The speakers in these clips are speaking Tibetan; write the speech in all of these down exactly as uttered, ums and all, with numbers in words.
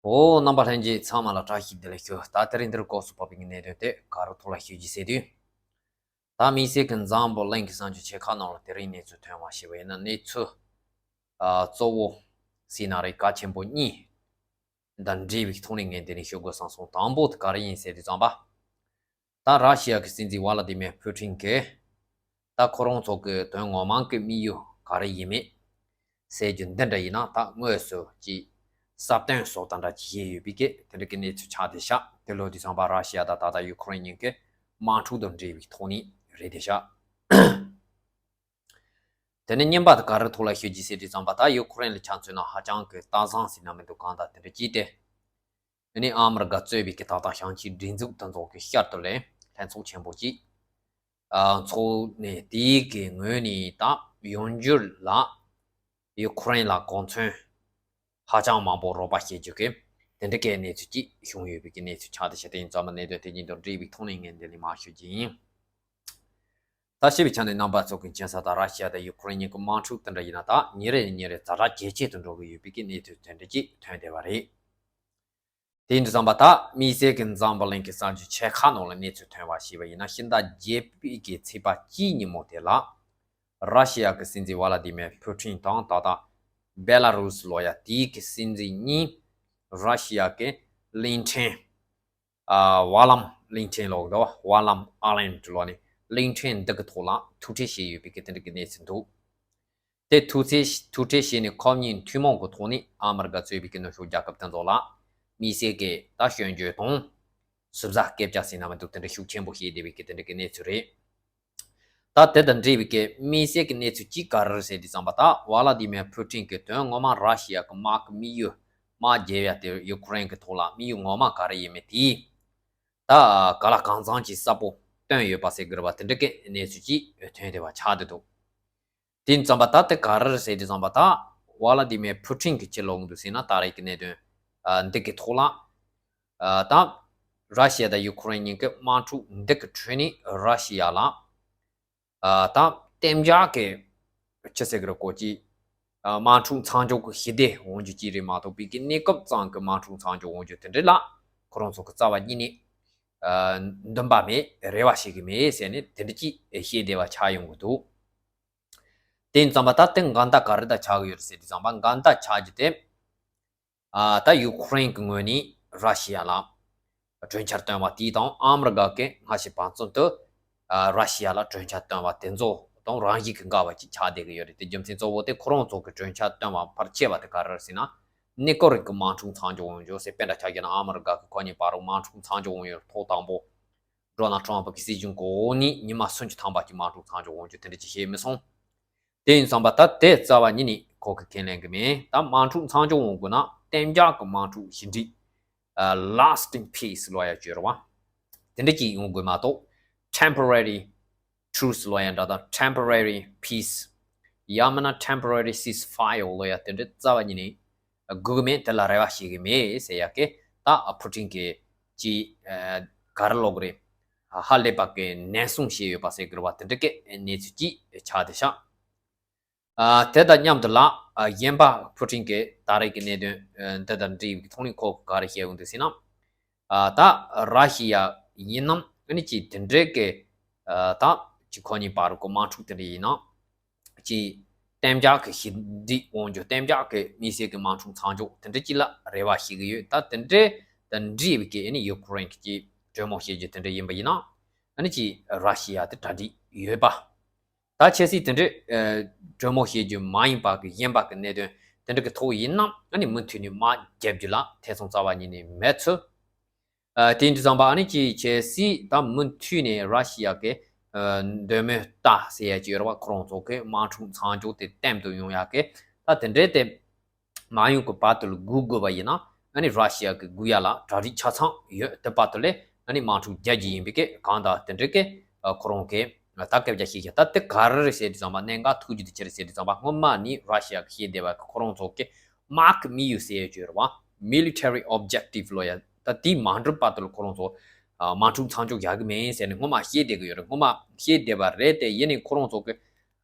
འོ། རྣམ་པ་ལྷན་རྒྱས་ཚང་མ་ལ་བཀྲ་ཤིས་བདེ་ལེགས་ཞུ། ད་དེ་རིང་འདིར་སྐབས་སུ་བབས་པའི་གནད་དོན་དེ་ག་རེ་ཐོག་ལ་ཞུ་རྒྱུ་ཟེར་དུས། ད་དམིགས་བསལ་གྱི་འཛམ་བུ་གླིང་གི་གསར་འགྱུར་ཆེ་ཁག་ནང་ལ་དེ་རིང་གནས་ཚུལ་ཐོན་པ་ཞེས་པ་ཡིན་ན། གནས་ཚུལ་ཨ་གཙོ་བོ་ཟེར་ན་རེད། གལ་ཆེན་པོ་གཉིས་དང་འབྲེལ་བའི་ཐོག་ནས་ངས་འདི་ནས་ཞུ་དགོས་བསམ་སོང་། དང་པོ་དེ་ག་རེ་ཡིན་ཟེར་དུས་ཙམ་པ། ད་ར་ཤི་ཡ་གི་སྲིད་འཛིན་ཝ་ལ་དི་མེར་ཕུ་ཀྲིན་གྱིས་ད་ཁོ་རང་ཚོ་གི་དོན་ངོ་མ་གི་དམིགས་ཡུལ་ག་རེ་ཡིན་མིན་ཟེར་རྒྱུ་འདི་འདྲ་ཡིན་ན། ད་དངོས་སུ་ཅིག་གསལ་སྟོན་སོགས་དང་འདྲ་ཅིག་བྱས་ཡོད་པའི་སྐད་དེ་འདྲ་གི་གནས་ཚུལ་ཆགས་བསྡད་ཤག་དེ་ལོ་དུས་ཙམ་པ་ར་ཤི་ཡ་དང་ད་ལྟ་ཡུ་ཁུ་རེན་གཉིས་ཀྱི་དམག་འཁྲུག་དང་འབྲེལ་བའི་ཐོག་ནས་རེད་བསྡད་ཤག་དེ་ནས་གཉིས་པ་དེ་ག་རེ་ཐོག་ལ་ཞུ་རྒྱུ་ཟེར་དུས་ཙམ་པ། ད་ཡུ་ཁུ་རེན་ལ་ཆ་མཚོན་ན་ཧ་ཅང་གི་སྟག་བཟང་ཟེར་ན་མི་འདུག་གང་ལྟར་དེ་འདྲ་ཅིག་སྟེ། དེ་ནས་ཨ་མི་རི་ཀ་གཙོས་པའི་གི་ད་ལྟ་བྱང་ཆིངས་སྒྲིག་འཛུགས་དེ་ཚོ་གི་ཤར་དུ་ལ་ལྷན་ཚོགས་ཆེན་པོ་ཅིག་ཨ་འཚོགས་ནས། དེའི་གི་ངོས་ནས་ད་ཡང་བསྐྱར་ལ་ཡུ་ཁུ་རེན་ལ་གོ་མཚོན་ཧ་ཅང་མང་པོ་རོགས་པ་བྱེད་རྒྱུ་གི་དེ་འདྲ་གི་གནས་ཚུལ་ཅིག་བྱུང་ཡོད་པའི་གི་གནས་ཚུལ་ཆགས་བསྡད་ཤག་དེ་ཡིན་ཙང་མ་གནད་དོན་དེ་གཉིས་དང་འབྲེལ་བའི་ཐོག་ནས་ངས་འདི་ནས་མར་ཞུ་རྒྱུ་ཡིན། ད་ཞུ་བའི་ཆ་ནས་རྣམ་པ་ཚོ་གི་མཁྱེན་གསལ་ལྟར་ར་ཤི་ཡ་དང་ཡུ་ཁུ་རེན་གཉིས་ཀྱི་དམག་འཁྲུག་དེ་འདྲ་ཡིན་ན། ད་ཉིན་རེ་ནས་ཉིན་རེ་ཛ་དྲག་ཇེ་ཆེ་དུ་འགྲོ་གི་ཡོད་པའི་གི་གནས་ཚུལ་དེ་འདྲ་ཅིག་ཐོན་བསྡད་པ་རེད། དེ་ཡིན་དུས་ཙམ་པ། ད་དམིགས་བསལ་གྱི་འཛམ་བུ་གླིང་གི་གསར་འགྱུར་ཆེ་ཁག་ནང་ལ་གནས་ཚུལ་ཐོན་པ་ཞེས་པ་ཡིན་ན། ཕྱི་ཟླ་བརྒྱད་པའི་གི་ཚེས་པ་གཅིག་ཉིན་མོ་དེ་ལ་ར་ཤི་ཡ་གི་སྲིད་འཛིན་ཝ་ལ་དི་མེར་ཕུ་ཀྲིན་དང་ད་ལྟ་བེ་ལ་རུ་སི་ལོ་ཡ་དེའི་གི་སྲིད་འཛིན་གཉིས་ར་ཤི་ཡ་གི་གླིང་ཕྲན། ཨ་ཝ་ལམ་གླིང་ཕྲན་ལབ་འདུག་ཝ་ལམ་ཨ་ལན་ཌི་ལབ་ནས་གླིང་ཕྲན་འདི་གི་ཐོག་ལ་ཐུག་འཕྲད་བྱས་ཡོད་པའི་གི་དེ་འདྲ་གི་གནས་ཚུལ་འདུག་དེ་ཐུག་འཕྲད་ཐུག་འཕྲད་བྱས་ནས་ཁོ་གཉིས་ཐུན་མོང་གི་ཐོག་ནས་ཨ་མི་རི་ཀ་གཙོས་པའི་གི་ནུབ་ཕྱོགས་རྒྱལ་ཁབ་དེ་ཚོ་ལ་དམིགས་བསལ་གི་ད་སྐྱོན་བརྗོད་དང་ཞིབ་ཟ་སྐད་ཆ་ཟེར་ན་མི་འདུག་དེ་འདྲ་ཤུགས་ཆེན་པོ་བྱས་བསྡད་པའི་གི་དེ་འདྲ་གི་གནས་ཚུལ་རེད། ད་དེ་དང་འབྲེལ་བའི་གི་དམིགས་བསལ་གྱི་གནས་ཚུལ་གཅིག་ག་རེ་རེད་ཟེར་དུས་ཙམ་པ། ད་ཝ་ལ་དི་མེར་ཕུ་ཀྲིན་གྱི་དོན་ངོ་མ་ར་ཤི་ཡ་གི་དམག་གི་དམིགས་ཡུལ། དམག་རྒྱག་ཡ་དེ་ཡུ་ཁུ་རེན་གྱི་ཐོག་ལ་དམིགས་ཡུལ་ངོ་མ་ག་རེ་ཡིན་མིན་དེ་ད་ག་ལ་གང་འཚམ་ཅིག་གསལ་པོ་སྟོན་ཡོད་པ་ཟེར་དགོས་རེད་པ། དེ་འདྲ་གི་གནས་ཚུལ་ཅིག་ཐོན་བསྡད་པ་ཆགས་བསྡད་འདུག་དེ་ཡིན་ཙམ་པ་ད་དེ་ག་རེ་རེད་ཟེར་དུས་ཙམ་པ། ད་ཝ་ལ་དི་མེར་ཕུ་ཀྲིན་གྱིས་ཅི་ལབ་འདུག་ཟེར་ན། ད་རེས་ཀྱི་གནད་དོན་ཨ་འདི་གི་ཐོག་ལ། ཨ་ད་ར་ཤི་ཡ་དང་ཡུ་ཁུ་རེན་གཉིས་ཀྱི་དམག་འཁྲུག་འདི་གི་ཁྲོད་ནས་ར་ཤི་ཡ་ལ་ཨ་ད་གཏན་འཇགས་ཀྱི་ཅི་ཟེར་གི་རེད། གོ་ཅི། ཨ་དམག་འཁྲུག་མཚམས་འཇོག་གི་ཞི་བདེ་འོང་རྒྱུ་ཅིག་རེད་མ་གཏོགས། པའི་གི་གནས་སྐབས་ཙམ་གྱི་དམག་འཁྲུག་མཚམས་འཇོག་འོང་རྒྱུ་དེ་འདྲ་ལ་ཁོ་རང་ཚོ་གི་རྩ་བ་ཉིད་ནས་ཨ་འདུན་པ་མེད། རེ་བ་བྱེད་གི་མེད་ཟེར་ནས་དེ་འདྲ་ཅིག་བཤད་བསྡད་པ་ཆགས་ཡོང་གི་འདུག་དེ་ཡིན་ཙམ་པ་ད་དེ་འགལ་ཟླ་ག་རེ་དང་ཆགས་ཀྱི་ཡོད་རེད་ཟེར་དུས་ཙམ་པ། འགལ་ཟླ་ཆགས་རྒྱུ་དེ། ཨ་ད་ཡུ་ཁུ་རེན་གྱི་ངོས་ནས་ར་ཤི་ཡ་ལ་གྲོས་འཆར་བཏོན་པ་དེ་དང་། ཨ་མི་རི་ཀ་གིས་སྔ་ཕྱི་བར་གསུམ་དུ་ཨ་ར་ཤི་ཡ་ལ་གྲོས་འཆར་བཏོན་པ་དེ་ཚོ་དང་རང་བཞིན་གྱིས་འགལ་བ་ཅིག་ཆགས་བསྡད་ཀྱི་ཡོད་རེད། དེ་རྒྱུ་མཚན་གཙོ་བོ་དེ་ཁོ་རང་ཚོ་གི་གྲོས་འཆར་བཏོན་པ་ཕལ་ཆེ་བ་དེ་ག་རེ་རེད་ཟེར་ན། གནས་སྐབས་རིང་གི་དམག་འཁྲུག་མཚམས་འཇོག་འོང་རྒྱུ་ཟེར། དཔེ་འདྲ་ཆ་བཞག་ན་ཨ་མི་རི་ཀ་གི་ཁོ་གཉིས་བར་དུ་དམག་འཁྲུག་མཚམས་འཇོག་འོང་ཡོད། ཐོག་དང་པོ་ཌོ་ནལ་ཊམ་ཕ་གི་སྲིད་གཞུང་གི་འོག་ནས་ཉི་མ་སུམ་ཅུ་ཐམ་པ་གི་དམག་འཁྲུག་མཚམས་འཇོག་འོང་རྒྱུ་དེ་འདྲ་ཅིག་བཤད་མི་སོང་། དེ་ཡིན་ཙམ་པ་ད་དེ་རྩ་བ་ཉིད་ནས་ཁོ་གིས་ཁས་ལེན་གི་མེད། ད་དམག་འཁྲུག་མཚམས་འཇོག་འོང་དགོས་ན་གཏན་འཇགས་ཀྱི་དམག་འཁྲུག་ཞི་འགྲིག་ཨ་lasting peace ལབ་ཡ་ཅིག་ཡོད་རེད་པ། དེ་འདྲ་ཅིག་ཡོང་དགོས་མ་གཏོགས། temporary truce ལབ་ཡ་འདྲ་དང་། temporary peace ཡང་མིན་ན་temporary ceasefire ལབ་ཡ་དེ་འདྲ་རྩ་བ་ཉིད་ནས་དགོས་གི་མེད། དེ་ལ་རེ་བ་བྱེད་གི་མེད་ཟེར་ཡ་གི་ད་ཕུ་ཀྲིན་གྱིས་ཅིག་ཨ་ག་རེ་ལབ་དགོས་རེད། ཧ་ལས་པ་གི་ནན་གསུང་བྱས་ཡོད་པ་ཟེར་དགོས་རེད་པ། དེ་འདྲ་གི་གནས་ཚུལ་ཅིག་ཆགས་བསྡད་ཤག་ཨ་དེ་དང་མཉམ་དུ་ལ་ཨ་གཞན་པ་ཕུ་ཀྲིན་གྱིས་ད་རེས་ཀྱི་གནད་དོན་ཨ་འདི་དང་འབྲེལ་བའི་ཐོག་ནས་ཁོ་ག་རེ་བཤད་ཡོང་འདུག་ཟེར་ན། ཨ་ད་ར་ཤི་ཡ་ཡིན་ནམ་ཨ་ནི་ཅིག་དེ་འདྲའི་གི་ཨ་ད་ཅིག་ཁོ་གཉིས་བར་གྱི་དམག་འཁྲུག་དེ་འདྲ་ཡིན་ན། ཅིག་གཏན་འཇགས་ཀྱི་ཞི་འགྲིག་འོང་རྒྱུ། གཏན་འཇགས་ཀྱི་དམིགས་བསལ་གྱི་དམག་འཁྲུག་མཚམས་འཇོག་དེ་འདྲ་ཅིག་ལ་རེ་བ་བྱེད་ཀྱི་ཡོད། ད་དེ་འདྲའི་དང་འབྲེལ་བའི་གི་ཨ་ནི་ཡུ་ཁུ་རེན་གྱིས་ཅིག་གྲོས་མོལ་བྱེད་རྒྱུ་དེ་འདྲ་ཡིན་པ་ཡིན་ན། ཨ་ནི་ཅིག་ར་ཤི་ཡ་དེ་གྲ་སྒྲིག་ཡོད་པ། ད་ཆབ་སྲིད་དེ་འདྲའི་ཨ་གྲོས་མོལ་བྱེད་རྒྱུ་མ་ཡིན་པ་གི་གཞན་པ་གི་གནད་དོན་དེ་འདྲ་གི་ཐོག་ཡིན་ན། ཨ་ནི་མུ་མཐུད་ནས་དམག་རྒྱག་རྒྱུ་ལ་ཐེ་ཚོམ་རྩ་བ་ཉིད་ནས་མེད་ཚུལ། ཨ་དེ་ཡིན་དུས་ཙམ་པ་ཨ་ནི་ཅིག་ཆབ་སྲིད་ད་མུ་མཐུད་ནས་ར་ཤི་ཡ་གི་ཨ་འདོད་མོས་ལྟ་ཟེར་ཡ་ཅིག་ཡོད་རེད་པ། ཁོ་རང་ཚོ་གི་དམག་འཁྲུག་མཚམས་འཇོག་དེ་དམ་དུ་ཡོང་ཡ་གི་ད་དེ་འདྲའི་དེ་མ་ཡོང་གི་བར་དུ་ལ་སྒུག་དགོས་པ་ཡིན་ན། ཨ་ནི་ར་ཤི་ཡ་གི་སྒུག་ཡ་ལ་གྲ་སྒྲིག་ཆ་ཚང་ཡོད། དེ་བར་དུ་ལ་ཨ་ནི་དམག་འཁྲུག་རྒྱག་རྒྱུ་ཡིན་པའི་གི་གང་ལྟར་དེ་འདྲའི་གི་ཨ་ཁོ་རང་གི་ད་སྐད་ཆ་བཤད་ཤག་ད་དེ་ག་རེ་རེད་ཟེར་དུས་ཙམ་པ། གནད་འགག་ཐུག་རྒྱུ་དེ་ཅི་རེད་ཟེར་དུས་ཙམ་པ། སྔོན་མ་ནས་ར་ཤི་ཡ་གི་བཤད་བསྡད་པ་གི་ཁོ་རང་ཚོ་གི་དམག་གི་དམིགས་ཡུལ་ཟེར་ཡ་ཅིག་ཡོད་རེད་པ། military objective ལབ་ཡ། ད་དེ་མ་འགྲུབ་བར་དུ་ལ་ཁོ་རང་ཚོ་ཨ་དམག་འཁྲུག་མཚམས་འཇོག་རྒྱག་གི་མིན་ཟེར་ནས་སྔོན་མ་བཤད་བསྡད་གི་ཡོད་རེད། སྔོན་མ་བཤད་བསྡད་པ་རེད་དེ། ཡིན་ནའི་ཁོ་རང་ཚོ་གི་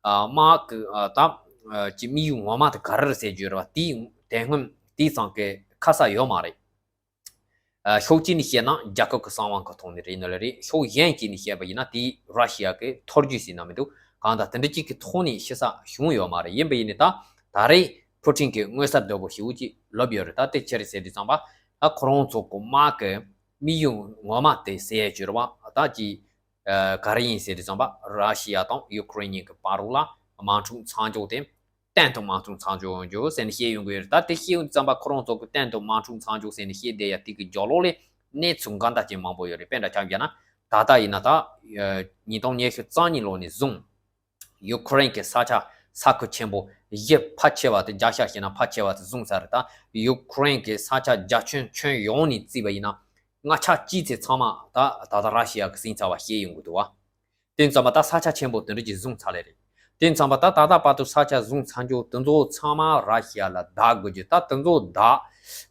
ཨ་དམག་གི་ཨ་ད་ཨ་ཅིག་དམིགས་ཡུལ་ངོ་མ་དེ་ག་རེ་རེད་ཟེར་རྒྱུ་རེད་པ། དེ་དེ་སྔོན་དེ་ཙམ་གི་ཁ་གསལ་ཡོད་མ་རེད། ཕྱོགས་གཅིག་ནས་བཤད་ན་རྒྱལ་ཁབ་ཀྱི་གསང་བ་གི་ཐོག་ནས་རེད་ནོ་ལ་རེད། ཕྱོགས་གཞན་གཅིག་ནས་བཤད་པ་ཡིན་ན་དེའི་ར་ཤི་ཡ་གི་ཐོར་རྒྱུག་ཟེར་ན་མི་འདུག་གང་ལྟར་དེ་འདྲ་གཅིག་གི་ཐོག་ནས་ཤི་ས་བྱུང་ཡོད་མ་རེད། ཡིན་པ་ཡིན་ནས་ད་ད་རེས་ཕུ་ཊིན་གྱི་མངོན་གསལ་དོད་པོ་ཞེ་པོ་ཅིག་ལབ་ཡོད་རེད། ད་དེ་ཅི་རེད་ཟེར་དུས་ཙམ་པ་ད་ཁོ་རང་ཚོ་གི་དམག་གི་དམིགས་ཡུལ་ངོ་མ་དེ་ཟེར་ཡ་ཅིག་རེད་བ། ད་ཅི་ག་རེ་ཡིན་ཟེར་དུས་ཙམ་པ་ར་ཤི་ཡ་དང་ཡུ་ཀེ་རེན་གཉིས་ཀྱི་བར་ལ་དམག་འཁྲུག་མཚམས་འཇོག་དེ་གཏན་དུ་དམག་འཁྲུག་མཚམས་འཇོག་ཡོང་རྒྱུ་ཟེར་ནས་བཤད་ཡོང་གི་ཡོད་རེད། ད་དེ་བཤད་ཡོང་དུས་ཙམ་པ་ཁོ་རང་ཚོ་གི་གཏན་དུ་དམག་འཁྲུག་མཚམས་འཇོག་ཟེར་ནས་བཤད་བསྡད་ཡ་དེ་གི་རྒྱབ་ལོགས་ལ་གནས་ཚུལ་འགའ་ད་ཅིག་མང་པོ་ཡོད་རེད། དཔེ་འདྲ་ཆ་བཞག་ན་ད་ལྟ་ཡིན་ན་ད་ཉིས་སྟོང་ཉི་ཤུ་རྩ་གཉིས་ལོ་ནས་བཟུང་ཡུ་ཀེ་རེན་གྱི་ས་ཆ་ས་ཁུལ་ཆེན་པོ་བཞི་ཕལ་ཆེ་བ་དེ་བརྒྱ་ཆ་བཤད་ན་ཕལ་ཆེ་བ་དེ་བཟུང་ཚར་རེད། ད་ཡུ་ཀེ་རེན་གྱི་ས་ཆ་རྒྱ་ཁྱོན་ཁྱོན་ཡོངས་ནས་བརྩིས་པ་ཡིན་ན་ལྔ་ཆ་གཅིག་ཙམ་ཚང་མ་ད་ད་ལྟ་ར་ཤི་ཡ་གིས་ཟིན་ཚར་བ་བཤད་ཡོང་གི་འདུག་བ། དེ་ཙམ་པ་ད་ས་ཆ་ཆེན་པོ་དེ་འདྲ་ཅིག་བཟུང་ཚར་ལེ་རེད། དེ་ཙམ་པ་ད་ད་ལྟ་བར་དུ་ས་ཆ་བཟུང་ཚར་འཇོག་དེ་ཚོ་ཚང་མ་ར་ཤི་ཡ་ལ་བདག་དགོས་རྒྱུ། ད་དེ་ཚོ་བདག་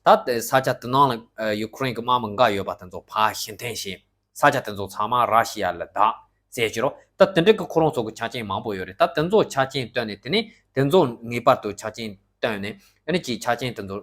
ད་དེ་ས་ཆ་དེ་ནང་ལ་ཡུ་ཀེ་རེན་གྱི་དམག་མི་འགའ་ཡོད་པ་དེ་ཚོ་ཕར་ཕྱིར་འཐེན་བྱས། ས་ཆ་དེ་ཚོ་ཚང་མ་ར་ཤི་ཡ་ལ་བདག་ཟེར་གྱི་རོ། ད་དེ་འདྲ་གི་ཁོ་རང་ཚོ་གི་ཆ་རྐྱེན་མང་པོ་ཡོད་རེད། ད་དེ་ཚོ་ཆ་རྐྱེན་བཏོན་ནས་དེ་ནས་དེ་ཚོ་ངེས་པར་དུ་ཆ་རྐྱེན་བཏོན་ནས་ཨ་ནི་ཅིག་ཆ་རྐྱེན་དེ་ཚོ་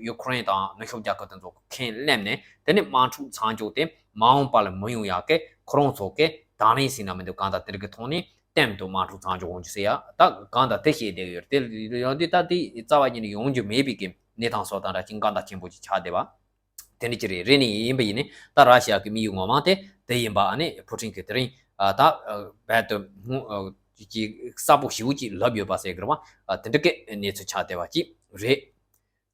ཡུ་ཀེ་རེན་དང་ནུབ་ཕྱོགས་རྒྱལ་ཁབ་དེ་ཚོ་གི་ཁས་ལེན་ནས་དེ་ནས་དམག་འཁྲུག་མཚམས་འཇོག་དེ་མ་འོངས་པ་ལ་མི་ཡོང་ཡག་གི་ཁོ་རང་ཚོ་གི་དང་ལེན་ཟེར་ན་མི་འདུག་གང་ལྟར་དེ་རིགས་ཀྱི་ཐོག་ནས་གཏན་དུ་དམག་འཁྲུག་མཚམས་འཇོག་འོང་རྒྱུ་ཟེར་ཡ་ད་གང་ལྟར་དེ་བཤད་བསྡད་ཡོད་རེད། དེ་ཡོང་དུས་ད་དེ་རྩ་བ་ཉིད་ནས་ཡོང་རྒྱུ་མེད་པའི་གི་གནས་སྟངས་སོགས་དང་འདྲ་ཅིག་འགལ་ཟླ་ཆེན་པོ་ཅིག་ཆགས་བསྡད་པ། དེ་འདྲ་ཅིག་རེད། རེད་ནི་ཡིན་པ་ཡིན་ནི་ད་ར་ཤི་ཡ་གི་དམིགས་ཡུལ་ངོ་མ་དེ་དེ་ཡིན་པ་ཨ་ནི་ཕུ་ཊིན་གྱིས་དེ་རིང་ཨ་ད་ཨ་རྦད་དེ་ཧུ་ཨ་ཅིག་གསལ་པོ་ཞེ་པོ་ཅིག་ལབ་ཡོད་པ་ཟེར་གི་རེད་བ། ཨ་དེ་འདྲ་གི་གནས་ཚུལ་ཆགས་བསྡད་པ་ཅིག་རེད།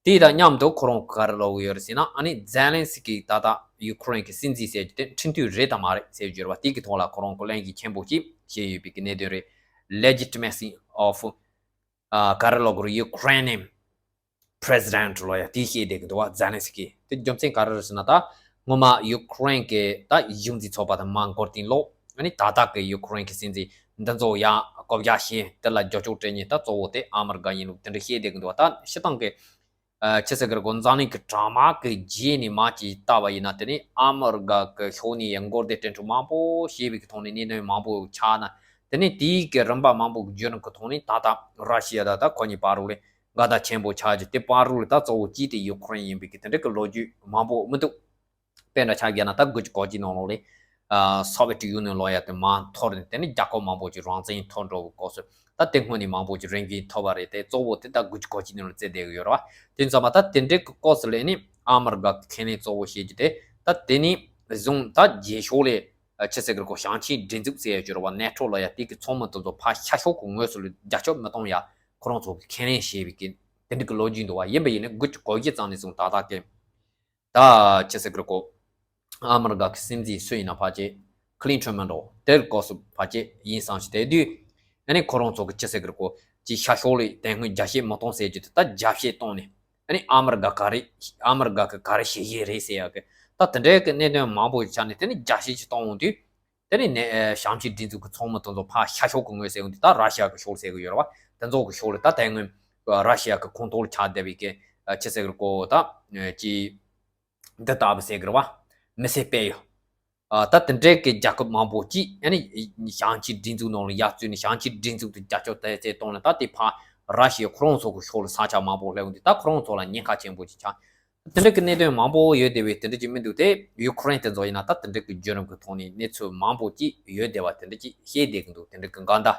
དེ་དང་མཉམ་དུ་ཁོ་རང་ག་རེ་ལབ་ཡོད་རེད་ཟེར་ན་ཨ་ནི་ཛེ་ལན་སི་ཀི་ད་ལྟ་ཡུ་ཀེ་རེན་གྱི་སྲིད་འཛིན་ཟེར་རྒྱུ་དེ་ཁྲིམས་མཐུན་རེད་དམ་མ་རེད་ཟེར་རྒྱུ་རེད་བ། དེ་གི་ཐོག་ལ་ཁོ་རང་གི་གླེང་གཞི་ཆེན་པོ་ཅིག་བཤད་ཡོད་པའི་གི་གནད་དོན་རེད། Legitimacy of ཨ་ག་རེ་ལབ་དགོས་རེད། Ukrainian President ལོ་ཡ་དེ་བཤད་བསྡད་གི་འདུག་བ། ཛེ་ལན་སི་ཀི་དེ་རྒྱུ་མཚན་ག་རེ་རེད་ཟེར་ན་ད་སྔོན་མ་ཡུ་ཀེ་རེན་གི་ད་གཞུང་འཛིན་ཚོགས་པ་དང་མ་འགོར་ཐེངས་ལོག་ཨ་ནི་ད་ལྟ་གི་ཡུ་ཀེ་རེན་གི་སྲིད་འཛིན་འདི་ཚོ་ཡ་བསྐོ་བཞག་བྱས་དེ་ལ་རྒྱབ་སྐྱོར་སྤྲད་མཁན་ད་གཙོ་བོ་དེ་ཨ་མི་རི་ཀ་ཡིན་ལུགས་དེ་འདྲ་བཤད་བསྡད་གི་འདུག་བ། ད་སྤྱིར་བཏང་གི་ཨ་ཆི་ཟེར་གི་རེད་གོ་འཛམ་གླིང་གི་དྲ་དམངས་ཀྱི་རྗེས་ནས་མ་ཅིག་ལྟ་བ་ཡིན་ན་དེ་ནི་ཨ་མི་རི་ཀ་གི་ཕྱོགས་ནས་ཡང་མགོ་བདེ་སྤྲད་འཕྲོ་མང་པོ་བྱས་པའི་གི་ཐོག་ནས་གནད་དོན་མང་པོ་ཆགས་ན་དེ་ནི་དེའི་གི་རིམ་པ་མང་པོ་གི་བརྒྱུད་རིམ་གི་ཐོག་ནས་ད་ལྟ་ར་ཤི་ཡ་ད་ལྟ་ཁོ་གཉིས་བར་རུ་ལས་འགལ་ཟླ་ཆེན་པོ་ཆགས་རྒྱུ་དེ་བར་རུ་ལས་ད་གཙོ་བོ་གཅིག་དེ་ཡུ་ཀེ་རེན་ཡིན་པའི་གི་དེ་འདྲ་གི་ལོ་རྒྱུས་མང་པོ་མི་འདུག་དཔེ་འདྲ་ཆ་བཞག་ན་ད་དགུ་བཅུ་གོ་གཅིག་ནང་ལོགས་ལས། ཨ་སོ་ཝེད་ཡུ་ནི་ཡན་ལོ་ཡ་དེ་མར་འཐོར་ནས་དེ་ནི་རྒྱལ་ཁབ་མང་པོ་ཅིག་རང་བཙན་ཐོབ་འགྲོ་བའི་སྐབས་སུ་ད་དེ་སྔོན་ནས་མང་པོ་ཅིག་རང་བཙན་ཐོབ་པ་རེད། དེ་གཙོ་བོ་དེ་ད་དགུ་བཅུ་གོ་གཅིག་ནང་ལ་རྩིས་བསྡད་ཀྱི་ཡོད་རེད་བ། དེ་ཙམ་པ་ད་དེ་འདྲའི་གི་སྐབས་སུ་ལས་ནི་ཨ་མི་རི་ཀ་གི་ཁས་ལེན་གཙོ་བོ་བྱེད་རྒྱུ་དེ་ད་དེ་ནི་བཟུང་ད་རྗེས་ཕྱོགས་ལས་ཨ་ཆི་ཟེར་གི་རེད་གོ་བྱང་ཆིངས་སྒྲིག་འཛུགས་ཟེར་ཡ་ཅིག་ཡོད་རེད་བ། ནེ་ཊོ་ལོ་ཡ་དེ་གི་ཚོགས་མི་དེ་ཚོ་ཕར་ཤར་ཕྱོགས་གི་ངོས་སུ་ལ་རྒྱབ་སྐྱོར་མི་གཏོང་ཡ་ཁོ་རང་ཚོ་གི་ཁས་ལེན་བྱས་པའི་གི་དེ་འདྲའི་གི་ལོ་རྒྱུས་འདུག་བ། ཡིན་པ་ཡིན་ནི་དགུ་བཅུ་གོ་བཞི་ཙམ་ནས་བཟུང་ད་ལྟ་གི་ད་ཆི་ཟེར་གི་རེད་གོ་ཨ་མི་རི་ཀ་གི་སྲིད་འཛིན་སུ་ཡིན་ན་ཕལ་ཆེར་ཁི་ལིན་ཊོན་མིན་འགྲོ་དེར་སྐབས་སུ་ཕལ་ཆེར་ཡིན་བསམ་ཞིག་དེ་དུས་ཨ་ནི་ཁོ་རང་ཚོ་གི་ཆི་ཟེར་གི་རེད་གོ་ཅིག་ཤར་ཕྱོགས་ལ་དེ་སྔོན་རྒྱ་སྐྱེད་མི་གཏོང་ཟེར་རྒྱུ་དེ་ད་རྒྱ་སྐྱེད་གཏོང་ནས་ཨ་ནི་ཨ་མི་རི་ཀ་ག་རེ་ཨ་མི་རི་ཀ་གི་ག་རེ་བྱེད་ཀྱི་རེད་ཟེར་ཡག་གི་ད་དེ་འདྲའི་གི་གནད་དོན་མང་པོ་ཆགས་ནས་དེ་ནི་རྒྱ་སྐྱེད་ཅིག་གཏོང་འོང་དུས་དེ་ནི་ནས་བྱང་ཆིངས་སྒྲིག་འཛུགས་ཀྱི་ཚོགས་མི་དེ་ཚོ་ཕར་ཤར་ཕྱོགས་ཀྱི་ངོས་ཟེར་འོང་དུས་ད་ར་ཤི་ཡ་གི་ཕྱོགས་ཟེར་གི་ཡོད་རེད་བ། དེ་ཚོ་གི་ཕྱོགས་ལ་ད་དེ་སྔོན་ར་ཤི་ཡ་གི་ཁོངས་གཏོགས་ལ་ཆགས་བསྡད་པའི་གི་ཆི་ཟེར་གི་རེད་གོ་ད་ཅིག་འདི་ལྟ་བུ་ཟེར་གི་རེད་བ། མི་སེར་སྤེལ་ཡོད། ཨ་ད་དེ་འདྲའི་གི་རྒྱལ་ཁབ་མང་པོ་ཅིག་ཨ་ནི་བྱང་ཆིངས་སྒྲིག་འཛུགས་ནང་ལ་ཡར་བཙུད་ནས་བྱང་ཆིངས་སྒྲིག་འཛུགས་དེ་རྒྱབ་སྐྱོར་དེ་ཚོ་གཏོང་ནས་ད་དེ་ཕར་ར་ཤི་ཡ་ཁོ་རང་ཚོ་གི་ཕྱོགས་ལ་ས་ཆ་མང་པོ་སླེབས་འོང་དུས་ད་ཁོ་རང་ཚོ་ལ་ཉེན་ཁ་ཆེན་པོ་ཅིག་ཆགས། དེ་འདྲ་གི་གནད་དོན་མང་པོ་ཡོད་བསྡད་པའི་དེ་འདྲ་ཅིག་མི་འདུག་སྟེ། ཡུ་ཀེ་རེན་དེ་ཚོ་ཡིན་ན་ད་དེ་འདྲ་གི་བརྒྱུད་རིམ་གི་ཐོག་ནས་གནས་ཚུལ་མང་པོ་ཅིག་ཡོད་བསྡད་པ་དེ་འདྲ་ཅིག་བཤད་བསྡད་གི་འདུག་དེ་འདྲ་གི་འགལ་ཟླ།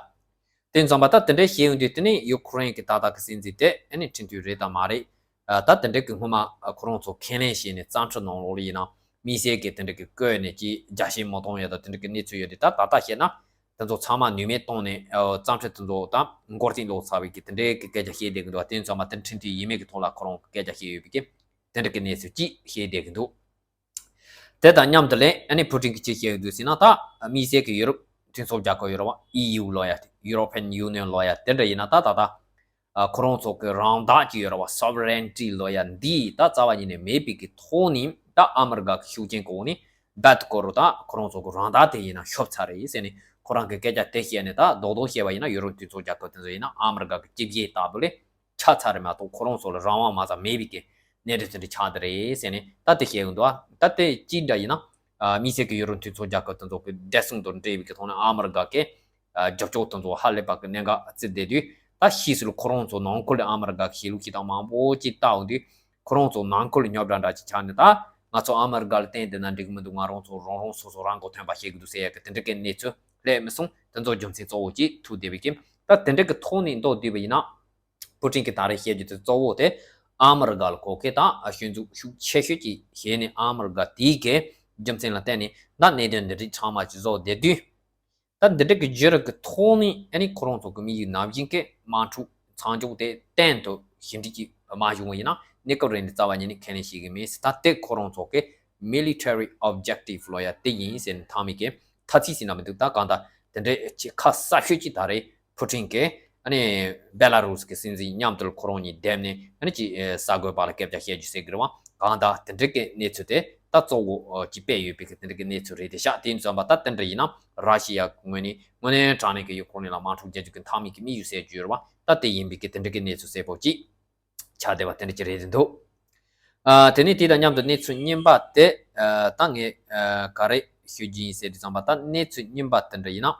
དེ་ཙམ་པ་ད་དེ་འདྲ་བཤད་ཡོང་དུས་དེ་ནས་ཡུ་ཀེ་རེན་གི་ད་ལྟ་གི་སྲིད་འཛིན་དེ་ཨ་ནི་ཁྲིམས་མཐུན་རེད་དམ་མ་རེད། ཨ་ད་དེ་འདྲ་གི་སྔོན་མ་ཁོ་རང་ཚོ་ཁས་ལེན་བྱས་ནས་བཙན་ཁྲིད་གནང་ལོག་ལ་ཡིན་ན་དམིགས་བསལ་གི་དེ་འདྲ་གི་བསྐོས་ནས་ཅིག་རྒྱ་སྐྱེད་མ་གཏོང་ཡ་ད་དེ་འདྲ་གི་གནས་ཚུལ་ཡོད་དེ་ད་ད་ལྟ་བཤད་ན། དེ་ཚོ་ཚང་མ་ནུས་མེད་བཏང་ནས་ཨ་བཙན་ཁྲིད་དེ་ཚོ་དང་མགོ་རྟིང་སློག་ཚར་བའི་གི་དེ་འདྲའི་གི་སྐད་ཆ་བཤད་བསྡད་གི་འདུག་དེ་ཙམ་པ་དེ་ཁྲིམས་མཐུན་ཡིན་མིན་གི་ཐོག་ལ་ཁོ་རང་གི་སྐད་ཆ་བཤད་ཡོད་པའི་གི་དེ་འདྲ་གི་གནས་ཚུལ་ཅིག་བཤད་བསྡད་གི་འདུག་དེ་དང་མཉམ་དུ་ལས་ཨ་ནི་ཕུ་ཊིན་གི་ཅིག་བཤད་གི་འདུག་ཟེར་ན་ད་དམིགས་བསལ་གི་ཡུ་རོབ་མཐུན་ཚོགས་རྒྱལ་ཁབ་ཡོད་རེད་བ། ཨི་ཡུ་ལོ་ཡ་European Union ལོ་ཡ་དེ་འདྲ་ཡིན་ན་ད་ད་ད། ཨ་ཁོ་རང་ཚོ་གི་རང་བདག་ཅིག་ཡོད་རེད་བ། Sovereignty ལོ་ཡ་འདི་ད་རྩ་བ་ཉིད་ནས་མེད་པའི་གི་ཐོག་ནས་ད་ཨ་མི་རི་ཀ་གི་ཤུགས་རྐྱེན་གོ་ནས་རྦད་དེ་ཀོ་རུ་ད་ཁོ་རང་ཚོ་གི་རང་བདག་དེ་ཡིན་ན་ཤོབ་ཚར་རེད་ཟེར་ནས་ཁོ་རང་གི་སྐད་ཆ་དེ་བཤད་ནས་ད་རྡོག་རྡོག་བཤད་པ་ཡིན་ན་ཡུ་རོབ་མཐུན་ཚོགས་རྒྱལ་ཁབ་དེ་ཚོ་ཡིན་ན་ཨ་མི་རི་ཀ་གི་སྤྱི་བྱེས་ལྟ་བུ་ལས་ཆགས་ཚར་རེད་མ་གཏོགས་ཁོ་རང་ཚོ་ལ་རང་དབང་མ་ཚང་མེད་པའི་གི་གནས་སྟངས་དེ་འདྲ་ཆགས་བསྡད་རེད་ཟེར་ནས་ད་དེ་བཤད་ཡོང་འདུག་ཨ་ད་དེ་ཅི་འདྲ་ཡིན་ན་ཨ་དམིགས་བསལ་གི་ཡུ་རོབ་མཐུན་ཚོགས་རྒྱལ་ཁབ་དེ་ཚོ་གི་བདེ་སྲུང་དང་འབྲེལ་བའི་གི་ཐོག་ནས་ཨ་མི་རི་ཀ་གི་ཨ་རྒྱབ་སྐྱོར་དེ་ཚོ་ཧ་ལས་པ་གི་གནད་འགག་བརྩིས་བསྡད་དུས་ད་ཕྱིས་སུ་ལ་ཁོ་རང་ཚོ་ནང་ཁུལ་ལ་ཨ་མི་རི་ཀ་གི་བྱེད་ལུགས་ཤིག་དང་མང་པོ་ཅིག་བལྟ་འོང་དུས་ཁོ་རང་ཚོ་ནང་ཁུལ་ལ་རྙོག་དྲ་འདྲ་ཅིག་ཆགས་ནས་ད་ ང་ཚོ་ཨ་མི་རི་ཀ་ལ་བརྟེན་བསྡད་ན་འགྲིག་གི་མི་འདུག་ང་རང་ཚོ་རང་རང་སོ་སོ་རང་མགོ་ཐོན་པ་བྱེད་དགོས་འདུག་ཟེར་ཡ་གི་དེ་འདྲ་གི་གནས་ཚུལ་སླེབས་མི་སོང་། དེ་ཚོ་རྒྱུ་མཚན་གཙོ་བོ་གཅིག་ཐུག་བསྡད་པའི་གི། ད་དེ་འདྲ་གི་ཐོག་ནས་མདོར་བསྡུས་པ་ཡིན་ན། ཕུ་ཀྲིན་གྱིས་ད་རེས་བཤད་རྒྱུ་དེ་གཙོ་བོ་དེ་ཨ་མི་རི་ཀ་ལ་གོ་སྐབས་དང་གཞི་འཛུགས་ཤུགས་ཆེ་ཤོས་ཀྱི་བྱས་ནས། ཨ་མི་རི་ཀ་དེའི་གི་རྒྱུ་མཚན་ལ་བརྟེན་ནས་ད་གནད་དོན་འདི་འདྲའི་ཚང་མ་ཅིག་བཟོ་བསྡད་དུས། ད་འདི་འདྲ་གི་བརྒྱུད་རིམ་གི་ཐོག་ནས་ཨ་ནི་ཁོ་རང་ཚོ་གི་དམིགས་ཡུལ་ནང་བཞིན་གྱི་དམག་འཁྲུག་མཚམས་འཇོག་དེ་གཏན་དུ་ཞི་འགྲིག་ཅིག་མ་བྱུང་བ་ཡིན་ན། གནས་སྐབས་རིང་ནས་རྩ་བ་ཉིད་ནས་ཁས་ལེན་བྱེད་ཀྱི་མེད་ཟེར། ད་དེ་ཁོ་རང་ཚོ་གི་military objective ལོ་ཡ་དེ་ཡིན་ཟེར་ནས་མཐའ་མའི་གི་ཐ་ཚིག་ཟིན་ན་མི་འདུག་ད་གང་ལྟར་དེ་འདྲའི་ཁ་གསལ་ཤོས་ཅིག་ད་རེས་ཕུ་ཀྲིན་གྱིས་ཨ་ནི་བེ་ལ་རུ་སི་གི་སྲིད་འཛིན་མཉམ་དུ་ཁོ་རང་གཉིས་བསྡེབས་ནས་ཨ་ནི་ཅིག་ཨེ་གསར་འགོད་པ་ལ་སྐད་ཆ་བཤད་རྒྱུ་ཟེར་གི་རེད་བ། གང་ལྟར་དེ་འདྲ་གི་གནས་ཚུལ་དེ་ད་གཙོ་བོ་ཨ་ཅིག་སྤེལ་ཡོད་པའི་གི་དེ་འདྲ་གི་གནས་ཚུལ་རེད་དེ་ཤག་དེ་ཡིན་ཙམ་པ་ད་དེ་འདྲ་ཡིན་ན་ར་ཤི་ཡ་ངོས་ནས་དངོས་གནས་དྲང་གནས་ཀྱི་ཡུ་ཁུ་རེན་ལ་དམག་འཁྲུག་རྒྱག་རྒྱུ་གི་མཐའ་མའི་གི་དམིགས་ཡུལ་ཟེར་རྒྱུ་ཡོད་རེད་བ། ད་དེ་ཡིན་པའི་གི་དེ་འདྲ་གི་གནས་ཚུལ་གསལ་པོ་ཅིག་ཆགས་བསྡད་པ་དེ་འདྲ་ཅིག་རེད་འདུག་ཨ་དེ་ནས་དེ་དང་མཉམ་དུ་གནས་ཚུལ་རྙིང་པ་དེ་ཨ་ད་ངས་ཨ་ག་རེ་ཞུ་རྒྱུ་ཡིན་ཟེར་དུས་ཙམ་པ། ད་གནས་ཚུལ་རྙིང་པ་དེ་འདྲ་ཡིན་ན།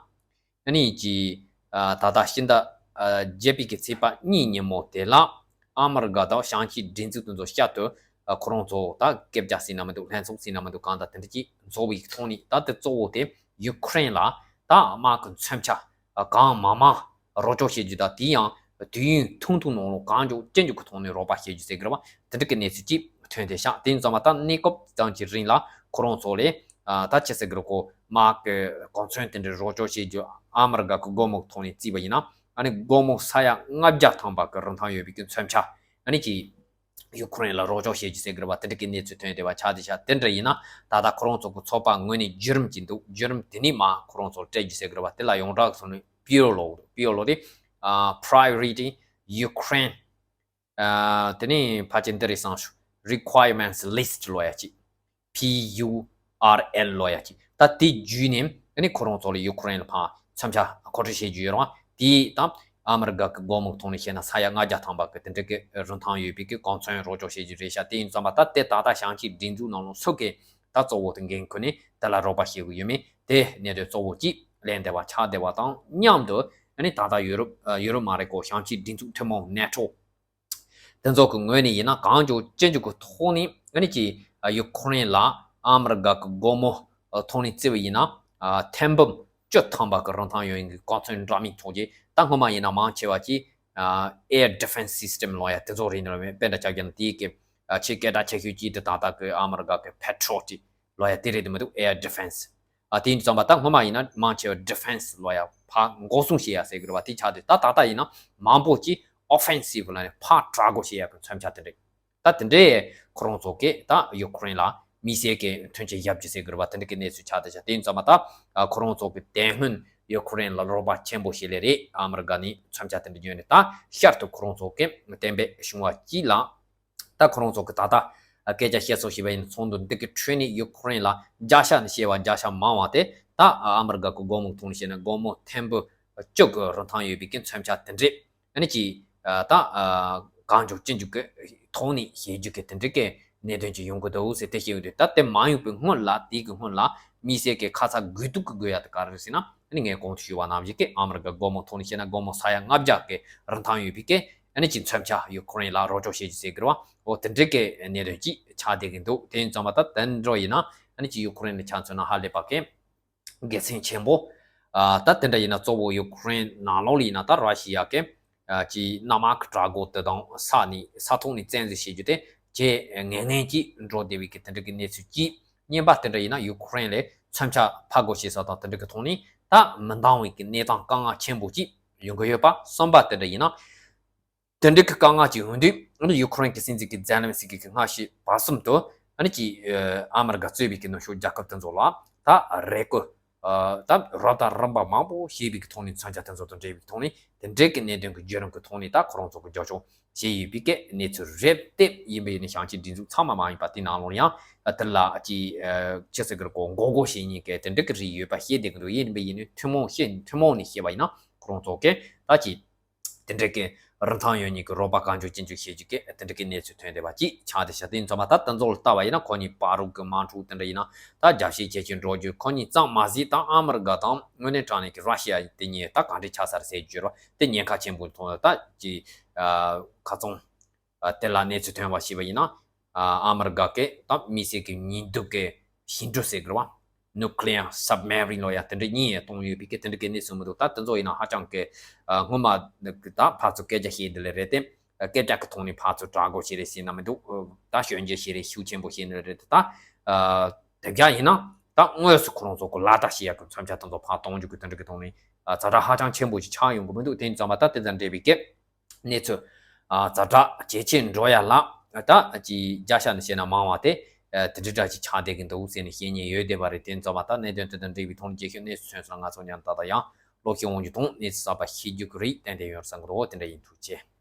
ཨ་ནི་ཅིག་ཨ་ད་ལྟ་ཕྱི་ཟླ་ཨ་བརྒྱད་པའི་གི་ཚེས་པ་གཉིས་ཉིན་མོ་དེ་ལ་ཨ་མི་རི་ཀ་དང་ཞང་ཆིངས་སྒྲིག་འཛུགས་དེ་ཚོ་བསྐྱར་དུ་ཨ་ཁོ་རང་ཚོ་ད་སྐད་ཆ་ཟེར་ན་མི་འདུག་ལྷན་ཚོགས་ཟེར་ན་མི་འདུག་གང་ལྟར་དེ་འདྲ་ཅིག་འཚོགས་པའི་ཐོག་ནས། ད་དེ་གཙོ་བོ་དེ་ཡུ་ཁུ་རེན་ལ་ད་དམག་གི་མཚོན་ཆ་ཨ་གང་མང་མང་རོགས་སྐྱོར་བྱེད་རྒྱུ་དང་། དེ་ཡང་དུས་ཡུན་ཐུང་ཐུང་ནང་ལོགས་གང་མགྱོགས་ཅི་མགྱོགས་ཀྱི་ཐོག་ནས་རོགས་པ་བྱེད་རྒྱུ་ཟེར་གི་རེད་བ། དེ་འདྲ་གི་གནས་ཚུལ་ཅིག་ཐོན་བསྡད་ཤག་དེ་ཡིན་ཙང་མ་ད་གནས་སྐབས་ཙམ་གྱི་རིང་ལ་ཁོ་རང་ཚོ་ལས་ཨ་ད་ཅི་ཟེར་གི་རེད། ཁོ་དམག་གི་གོ་མཚོན་དེ་འདྲའི་རོགས་སྐྱོར་བྱེད་རྒྱུ་ཨ་མི་རི་ཀ་གི་སྒོར་མོ་ཐོག་ནས་བརྩིས་པ་ཡིན་ན། ཨ་ནི་སྒོར་མོ་ས་ཡ་ལྔ་བརྒྱ་ཐམ་པ་གི་རིན་ཐང་ཡོད་པའི་གི་མཚོན་ཆ་ཨ་ནི་ཅིག་ཡུ་ཁུ་རེན་ལ་རོགས་སྐྱོར་བྱེད་རྒྱུ་ཟེར་གི་རེད་བ། དེ་འདྲ་གི་གནས་ཚུལ་ཐོན་བསྡད་པ་ཆགས་བསྡད་ཤག་དེ་འདྲ་ཡིན་ན་ད་ལྟ་ཁོ་རང་ཚོ་གི་ཚོགས་པ་ངོས་ནས་བརྒྱུད་རིམ་ཅིག་འདུག་བརྒྱུད་རིམ་དེ་ནས་མར་ཁོ་རང་ཚོར་སྤྲད་རྒྱུ་ཟེར་གི་རེད་བ། དེ་ལ་ཡོངས་གྲགས་སུ་ནི་པི་ཨོ་ལོ། པི་ཨོ་ལོ་དེ་ཨ་Priority Ukraine། ཨ་དེ་ནས་ཕལ་ཆེར་འདི་རེད་བསམ་བྱུང་། Requirements List ལོ་ཡ་ཅིག P U R L ལོ་ཡ་ཅིག་ད་དེ་བརྒྱུད་ནས་ཨ་ནི་ཁོ་རང་ཚོ་ལ་ཡུ་ཁུ་རེན་ལ་ཕར་མཚོན་ཆ་མཁོ་སྤྲོད་བྱེད་རྒྱུ་ཡོད་རུང་། དེ་དང་ཨ་མི་རི་ཀ་གི་སྒོར་མོ་ཐོག་ནས་བཤད་ན་ས་ཡ་ལྔ་བརྒྱ་ཐམ་པ་གི་དེ་འདྲ་གི་རིན་ཐང་ཡོད་པའི་གི་གོ་མཚོན་རོགས་སྐྱོར་བྱེད་རྒྱུ་རེད་ཤག་དེ་ཡིན་ཙང་མ་ད་དེ་ད་ལྟ་ཞང་ཆིངས་སྒྲིག་འཛུགས་ནང་ལོགས་སུ་གི་ད་གཙོ་བོ་དེ་འགན་ཁུར་ནས་དེ་ལ་རོགས་པ་བྱེད་དགོས་ཡོད་མེད་དེ་གནད་དོན་གཙོ་བོ་གཅིག་ལེན་བསྡད་པ་ཆགས་བསྡད་པ་དང་མཉམ་དུ། ཨ་ནི་ད་ལྟ་ཡུ་རོབ་ཨ་ཡུ་རོབ་མ་རེད་ཁོ། ཞང་ཆིངས་སྒྲིག་འཛུགས་ཐུན་མོང་ནེ་ཊོ་དེ་ཚོ་གི་ངོས་ནས་ཡིན་ན་གང་མགྱོགས་ཅི་མགྱོགས་ཀྱི་ཐོག་ནས་ཨ་ནི་ཅིག་ཡུ་ཁུ་རེན་ལ་ཨ་མི་རི་ཀ་གི་སྒོར་མོ་ཐོག་ནས་བརྩིས་པ་ཡིན་ན་ཨ་ཐེར་འབུམ་བཅུ་ཐམ་པ་གི་རིན་ཐང་ཡོད་མཁན་གྱི་གོ་མཚོན་འདྲ་མིན་ཐོགས་རྗེས། ད་སྔོན་མ་ཡིན་ན་མང་ཆེ་བ་ཅིག་ཨ་air defense system ལོ་ཡ་དེ་ཚོ་རེད་འདུག་དཔེ་འདྲ་ཆགས་ཀྱི་ན་དེའི་གི་ཨ་ཆེས་སྐད་གྲགས་ཆེ་ཤོས་ཅིག་དེ་ད་ལྟ་གི་ཨ་མི་རི་ཀ་གི་Patriot ལོ་ཡ་དེ་རེད་འདུག་མི་འདུག air defense། ཨ་དེ་ཡིན་དུས་ཙམ་པ་ད་སྔོན་མ་ཡིན་ན་མང་ཆེ་བ་defense ལོ་ཡ་ཕར་འགོག་སྲུང་བྱེད་ཡ་ཟེར་གི་རེད་བ། དེ་ཆགས་དུས་ད་ད་ལྟ་ཡིན་ན་མང་པོ་ཅིག་offensive ལ་ནི་ཕར་དྲག་རྒོལ་བྱེད་ཡ་གི་མཚོན་ཆ་དེ་འདྲ། ད་དེ་འདྲའི་ཁོ་རང་ཚོ་གིས་ད་ཡུ་ཁུ་རེན་ལ་མི་སེར་གྱི་མཐུན་རྐྱེན་བརྒྱབ་རྒྱུ་ཟེར་གི་རེད་བ། དེ་འདྲ་གི་གནས་ཚུལ་ཆགས་བསྡད་ཤག་དེ་ཡིན་ཙམ་པ་ད་ཨ་ཁོ་རང་ཚོ་གིས་དེ་སྔོན་ཡུ་ཁུ་རེན་ལ་རོགས་པ་ཆེན་པོ་བྱས་ལེ་རེད། ཨ་མི་རི་ཀ་ནས་མཚོན་ཆ་དེ་འདྲ་བརྒྱུད་ནས། ད་ཤར་དུ་ཁོ་རང་ཚོ་གིས་གཏན་འབེབས་བྱུང་བ་གཅིག་ལ། ད་ཁོ་རང་ཚོ་གི་ད་ལྟ་སྐད་ཆ་བཤད་སྲོལ་ཞིག་ཡིན་ན། ཚོགས་འདུ་འདི་གི་ཁྲོད་ནས་ཡུ་ཁུ་རེན་ལ་བརྒྱ་ཆ་ནས་བཤད་པ་བརྒྱ་ཆ་མང་བ་དེ་ད་ཨ་མི་རི་ཀ་གི་སྒོར་མོ་ཐོག་ནས་བཤད་ན་སྒོར་མོ་ཐེར་འབུམ་བཅུ་གི་རིན་ཐང་ཡོད་པའི་གི་མཚོན་ཆ་དེ་འདྲས་ཨ་ནི་ཅིག་ད་གང་མགྱོགས་ཅི་མགྱོགས་ཀྱི་ཐོག་ནས་བྱེད་རྒྱུ་གི་དེ་འདྲས་ཀྱི་གནད་དོན་ཅིག་ཡོང་གི་འདུག་ཟེར་དེ་བཤད་ཡོང་དུས། ད་དེ་མ་ཡོང་པའི་སྔོན་ལ། དེའི་གི་སྔོན་ལ་མི་སེར་གི་ཁ་ཚ་དགོས་གཏུགས་ཀྱི་དགོས་ཡ་དེ་ག་རེ་རེད་ཟེར་ན། ཨ་ནི་ངས་གོང་དུ་ཞུས་པ་ནང་བཞིན་གི་ཨ་མི་རི་ཀ་སྒོར་མོ་ཐོག་ནས་བཤད་ན་སྒོར་མོ་ས་ཡ་ལྔ་བརྒྱ་གི་རིན་ཐང་ཡོད་པའི་གི་ཨ་ནི་ཅིག་མཚོན་ཆ་ཡུ་ཁུ་རེན་ལ་རོགས་སྐྱོར་བྱེད་རྒྱུ་ཟེར་གི་རེད་བ། འོ་དེ་འདྲའི་གི་གནད་དོན་ཅིག་ཆགས་བསྡད་ཀྱི་འདུག་དེ་ཡིན་ཙང་མ་ད་དེ་འདྲ་ཡིན་ན་ཨ་ནི་ཅིག་ཡུ་ཁུ་རེན་ལ་ཆ་མཚོན་ན་ཧ་ལས་པ་གི་དགེ་མཚན་ཆེན་པོ། ཨ་ད་དེ་འདྲ་ཡིན་ན་གཙོ་བོ་ཡུ་ཁུ་རེན་ནང་ལོགས་ལ་ཡིན་ན་ད་ར་ཤི་ཡ་གི་ཨ་ཅིག་གནམ་དམག་གི་དྲག་རྒོལ་དེ་དང་ས་ནས་ས་ཐོག་ནས་བཙན་འཛུལ་བྱེད་རྒྱུ་དེ་ཇེ་ངན་ངན་ཅིག་འགྲོ་བསྡད་པའི་གི་དེ་འདྲ་གི་གནས་ཚུལ་གཅིག་གཉིས་པ་དེ་འདྲ་ཡིན་ན་ཡུ་ཁུ་རེན་ལ་མཚོན་ཆ་ཕར་རྒོལ་བྱེད་ས་དང་དེ་འདྲ་གི་ཐོག་ནས་ད་མི་འདང་བའི་གི་གནས་སྟངས་དཀའ་ངལ་ཆེན་པོ་ཅིག་ཡོང་གི་ཡོད་པ། གསུམ་པ་དེ་འདྲ་ཡིན་ན། དེ་འདྲའི་གི་དཀའ་ངལ་ཅིག་ཡོང་དུས། ཨ་ནི་ཡུ་ཁུ་རེན་གི་སྲིད་འཛིན་གི་ཛེ་ལན་སི་ཀི་གི་སྔ་ཕྱི་བར་གསུམ་དུ་ཨ་ནི་ཅིག་ཨ་མི་རི་ཀ་གཙོས་པའི་གི་ནུབ་ཕྱོགས་རྒྱལ་ཁབ་དེ་ཚོ་ལ་ད་རེ་སྐུལ་ཨ་ད་རབ་དང་རིམ་པ་མང་པོ་བྱས་པའི་གི་ཐོག་ནས། མཚོན་ཆ་དེ་ཚོ་དང་འབྲེལ་བའི་གི་ཐོག་ནས། དེ་འདྲའི་གི་གནད་དོན་གི་བརྒྱུད་རིམ་གི་ཐོག་ནས་ད་ཁོ་རང་ཚོ་གི་རྒྱབ་སྐྱོར་བྱས་ཡོད་པའི་གི་གནས་ཚུལ་རེད་དེ། ཡིན་པ་ཡིན་ན་ཞང་ཆིངས་སྒྲིག་འཛུགས་ཚང་མ་མ་ཡིན་པ་དེ་ནང་ལོགས་ཡང་ཨ་དེ་ལ་ཅིག་ཨ་ཅི་ཟེར་གི་རེད། ཁོ་མགོ་སྐོར་བྱེད་མཁན་གི་དེ་འདྲ་གི་རིགས་ཡོད་པ་ཤེས་བསྡད་ཀྱི་འདུག་ཡིན་པ་ཡིན་ན་ཐུན་མོང་བཤད། ཐུན་མོང་ནས་བཤད་པ་ཡིན་ན་ཁོ་རང་ཚོ་གི་ད་ཅིག་དེ་འདྲ་གི་རིན་ཐང་ཡོད་མཁན་གི་རོགས་པ་གང་མགྱོགས་ཅི་མགྱོགས་བྱེད་རྒྱུ་གི་དེ་འདྲ་གི་གནས་ཚུལ་ཐོན་བསྡད་པ་ཅིག་ཆགས་བསྡད་ཤག་དེ་ཡིན་ཙང་མ་ད་དེ་ཚོ་ལ་ལྟ་བ་ཡིན་ན། ཁོ་གཉིས་བར་དུ་གི་དམག་འཁྲུག་དེ་འདྲ་ཡིན་ན་ད་རྒྱབ་བཤིག་ཇེ་ཆེར་འགྲོ་རྒྱུ། ཁོ་གཉིས་ཙམ་མ་ཟད་ད་ཨ་མི་རི་ཀ་དང་དངོས་གནས་དྲང་གནས་ཀྱི་ར་ཤི་ཡ་དེ་གཉིས་ད་གང་འདྲ་ཆགས་ས་རེད་ཟེར་རྒྱུ་རེད་བ། དེ་ཉེན་ཁ་ཆེན་པོ་མཐོང་ཡོད། ད་ཅིག་ཨ་ཁ་ཚང་ཨ་དེ་ལ་གནས་ཚུལ་ཐོན་པ་ཞིག་པ་ཡིན་ན། ཨ་ཨ་མི་རི་ཀ་གི་ད་མི་སེར་གི་ཉིན་དུ་གི་ཞིང་འབྲོག་ཟེར་གི་རེད་བ། Nuclear submarine ལོ་ཡ་དེ་འདྲ་གཉིས་ཡང་གཏོང་ཡོད་པའི་གི་དེ་འདྲ་གི་གནས་ཚུལ་མི་འདུག་ད་དེ་ཚོ་ཡིན་ན་ཧ་ཅང་གི་ཨ་སྔོན་མ་ད་ཕར་ཚུར་སྐད་ཆ་བཤད་འདི་ལས་རེད་དེ། སྐད་ཆ་གི་ཐོག་ནས་ཕར་ཚུར་དྲག་གོ་བྱེད་རེད་ཟེར་ན་མི་འདུག་ད་ཞོད་འཇགས་བྱེད་རེད། ཤུགས་ཆེན་པོ་བྱེད་ནི་རེད་དེ། ད་དེ་ག་ཡིན་ན་ད་དངོས་སུ་ཁོ་རང་ཚོ་གི་ལག་བསྟར་བྱེད་ཡག་གི་མཚམས་ཆ་དེ་ཚོ་ཕར་གཏོང་རྒྱུ་གི་དེ་འདྲ་གི་ཐོག་ནས་ཛ་དྲག་ཧ་ཅང་ཆེན་པོ་ཞིག་ཆགས་ཡོང་གི་མི་འདུག་དེ་ཙམ་པ་ད་དེ་དང་འབྲེལ་བའི་གི་གནས་ཚུལ་ཛ་དྲག་ཇེ་ཆེར་འགྲོ་ཡ་ལ་ད་ཅི་རྒྱ་ཤ་ནས་བཤད་ན་མང་བ་དེ་དེ་འདྲ་འདྲ་ཅིག་ཆགས་བསྡད་ཀྱི་འདུག་ཟེར་ནས་བཤད་ཉེན་ཡོད་བསྡད་པ་རེད། དེ་ཙམ་པ་ད་གནད་དོན་དེ་དང་འབྲེལ་བའི་ཐོག་ནས་རྒྱས་ཤོས་གནས་ཚུལ་ཐོན་སོང་ན་ང་ཚོ་མཉམ་དུ་ད་ལྟ་ཡང་ལོག་ཤེས་འོང་རྒྱུ་དང་གནས་ཚུལ་གསར་པ་ཤེས་རྒྱུ་གི་རེད། ཏན་ཏན་ཡོད་བསམ་གི་འདུག་དེ་འདྲ་ཡིན། ཐུགས་རྗེ་ཆེ།